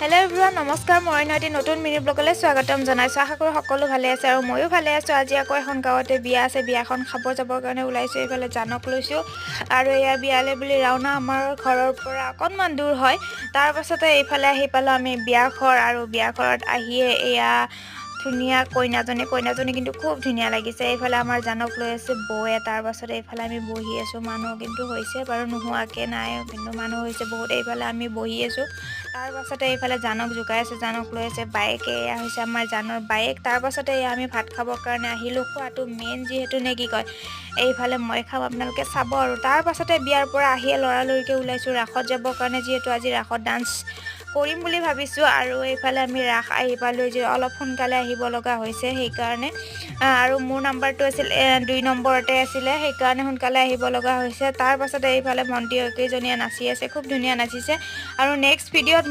Hello' everyone, নমস্কাৰ। মই অন্য এটি নতুন মিনি ব্লগলৈ স্বাগতম জনাইছোঁ। আশা কৰোঁ সকলো ভালে আছে আৰু ময়ো ভালে আছোঁ। আজি আকৌ এখন গাঁৱতে বিয়া আছে, বিয়াখন খাব যাবৰ কাৰণে ওলাইছোঁ। এইফালে জানক লৈছোঁ আৰু এয়া বিয়ালৈ বুলি ৰাওনা। আমাৰ ঘৰৰ পৰা অকণমান দূৰ হয়। তাৰ পাছতে এইফালে আহি পালোঁ আমি বিয়া ঘৰ আৰু বিয়া ঘৰত আহিয়ে এয়া ধুনীয়া কইনাজনী। কইনাজনী কিন্তু খুব ধুনীয়া লাগিছে। এইফালে আমাৰ জানক লৈ আছে বৌয়ে। তাৰ পাছতে এইফালে আমি বহি আছোঁ। মানুহ কিন্তু হৈছে বাৰু, নোহোৱাকৈ নাই, কিন্তু মানুহ হৈছে বহুত। এইফালে আমি বহি আছোঁ। তাৰ পাছতে এইফালে জানক জোকাই আছে, জানক লৈ আছে বায়েকে। এয়া হৈছে আমাৰ জানৰ বায়েক। তাৰ পাছতে এয়া আমি ভাত খাবৰ কাৰণে আহিলোঁ। খোৱাটো মেইন যিহেতু, নে কি কয়? এইফালে মই খাম, আপোনালোকে চাব। আৰু তাৰ পাছতে বিয়াৰ পৰা আহিয়ে লৰালৰিকৈ ওলাইছোঁ ৰাসত যাবৰ কাৰণে, যিহেতু আজি ৰাসত ডান্স কৰিম বুলি ভাবিছোঁ। আৰু এইফালে আমি ৰাস আহি পালোঁ যে অলপ সোনকালে আহিব লগা হৈছে সেইকাৰণে। আৰু মোৰ নাম্বাৰটো আছিল 2 নম্বৰতে আছিলে, সেইকাৰণে সোনকালে আহিব লগা হৈছে। তাৰ পাছতে এইফালে ভণ্টি কেইজনীয়ে নাচি আছে, খুব ধুনীয়া নাচিছে। আৰু নেক্সট ভিডিঅ'ত